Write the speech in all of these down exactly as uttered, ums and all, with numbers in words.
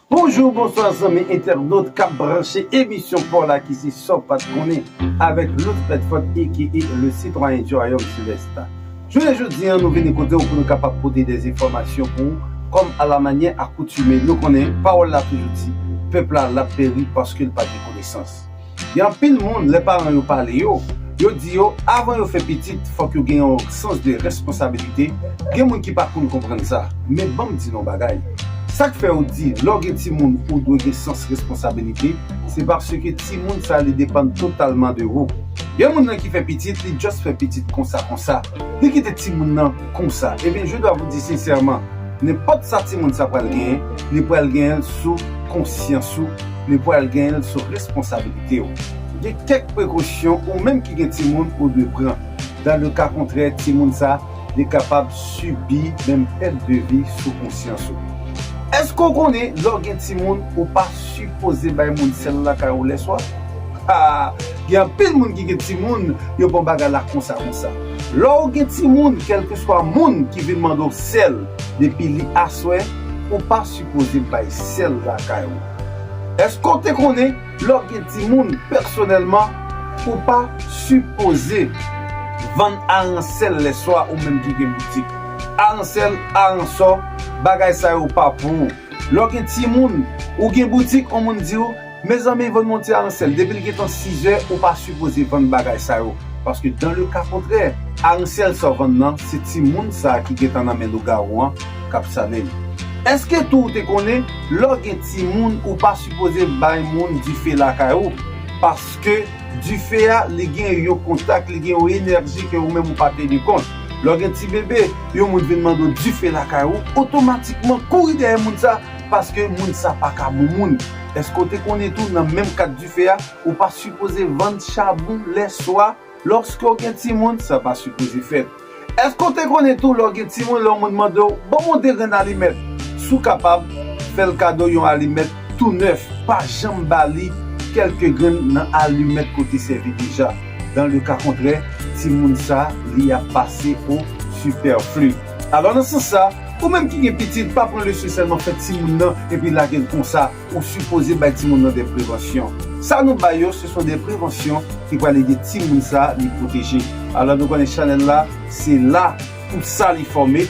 Bonjou, bonswa zanmi entènot k ap branche emisyon pa w la ki se Sa w pa t konnen avèk Lotèt Fòt aka le citoyen du royaume céleste. Jounen jodi a, nou vini kote w pou nou kapab pote de enfòmasyon pou ou, kòm alamanyè akoutume. Nou konnen pawòl la toujou di, pèp la l ap peri paske l pa gen konesans. Gen anpil moun, lè paran yo pale yo, yo di yo, avan yo fè pitit, fòk yo gen yon sans de responsabilite. Gen moun ki pa konn konprann sa. Men ban m di nou yon bagay. Sa k fè yo di, lè w gen timoun, ou dwe gen sans responsabilite, se paske timoun sa, li depann totalman de ou. Gen moun nan ki fè pitit, li just fè pitit konsa, konsa. Li kite timoun nan konsa. Ebyen, je dois vous dire sincèrement, nenpòt sa timoun sa pral genyen, li pral genyen l sou konsyans ou, li pral genyen l sou responsabilite w. Gen kèk prekosyon ou menm ki gen timoun ou dwe pran. Dans le cas contraire, timoun sa, li kapab sibi menm pèt de vi sou konsyans ou. Èske w konnen lè w gen timoun, ou pa sipoze bay moun sèl lakay ou lèswa? Ha! Gen anpil moun ki gen timoun, yo pran bagay la konsa, konsa. Lè w gen timoun, kèlkeswa moun ki vin mande w sèl depi li aswè, ou pa sipoze bay sèl lakay ou. Èske w te konnen, lè w gen timoun, pèsonèlman, ou pa sipoze vann aransèl lèswa ou menm ki gen boutik? Aransèl, aransò, bagay sa yo pa pou ou. Lè w gen timoun, ou gen boutik, yon moun di w, mezanmi, vann mwen yon ti aransèl. Depi l gentan sizè, ou pa sipoze vann bagay sa yo. Paske dans le cas contraire, aransèl sa w vann nan, se timoun sa a ki gentan nan men lougawou an k ap sale l. Èske tou ou te konnen, lè w gen timoun, ou pa sipoze bay moun dife lakay ou? Paske dife a, li gen yon kontak, li gen yon enèji ke ou menm ou pa teni kont. Lè w gen ti bebe, yon moun vin mande w dife lakay ou, otomatikman kouri dèyè moun sa, paske moun sa pa ka bon moun. Èske w te konnen tou, nan menm kad dife a, ou pa sipoze vann chabon lèswa? Lòske w gen timoun, sa pa sipoze fèt. Èske w te konnen tou, lè w gen timoun, lè yon moun mande w, ban m yon de grenn alimèt, si w kapab, fè l kado yon alimèt tou nèf, pa janm ba li kèlke grenn nan alimèt ke w te sèvi deja. Dans le cas contraire, timoun sa, li ap pase o sipèfli. Alò, nan sans sa, ou menm ki gen pitit, pa pran leson sèlman fè timoun nan epi lage l konsa. Ou sipoze bay timoun nan de prevansyon. Sa nou bay yo, se son de prevansyon ki pral ede timoun sa li pwoteje. Alò, nou konnen chanèl la, se la pou sa li fòme.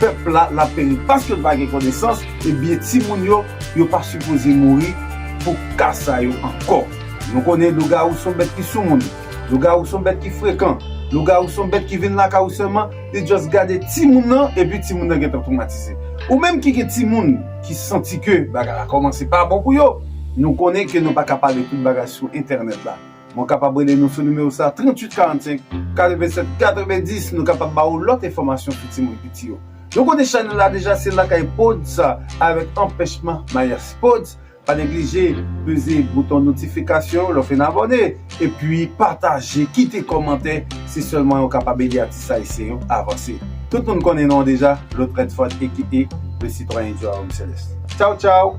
Pèp la, l ap peri paske l pa gen konesans. Ebyen, timoun yo, yo pa sipoze mouri pou ka sa yo ankò. Nou konnen lougawou se yon bèt ki sou moun. Lougawou se yon bèt ki frekan. Lougawou se yon bèt ki vin lakay ou sèlman, li just gade timoun nan, epi timoun nan gentan twomatize. Ou menm ki gen timoun ki santi ke bagay la kòmanse pa bon pou yo, nou konnen ke nou pa ka pale tout bagay sou entènèt la. Mwen kapab rele nou sou nimewo sa, tranntuit karannsenk, katrevennsèt katrevendis, nou kapab ba ou lòt enfòmasyon sou timoun piti yo. Nou konnen chanèl la deja, se Lakay Pods avèk anpèchman Mayas Pods. Pa neglije peze bouton notifikasyon lè w fin abòne, epi pataje, kite kòmantè, se sèlman yo kapab ede atis ayisyen yo avanse. Tout moun konnen non an deja, Lotèt Fòt aka le citoyen du royaume céleste. Tchaw, tchaw!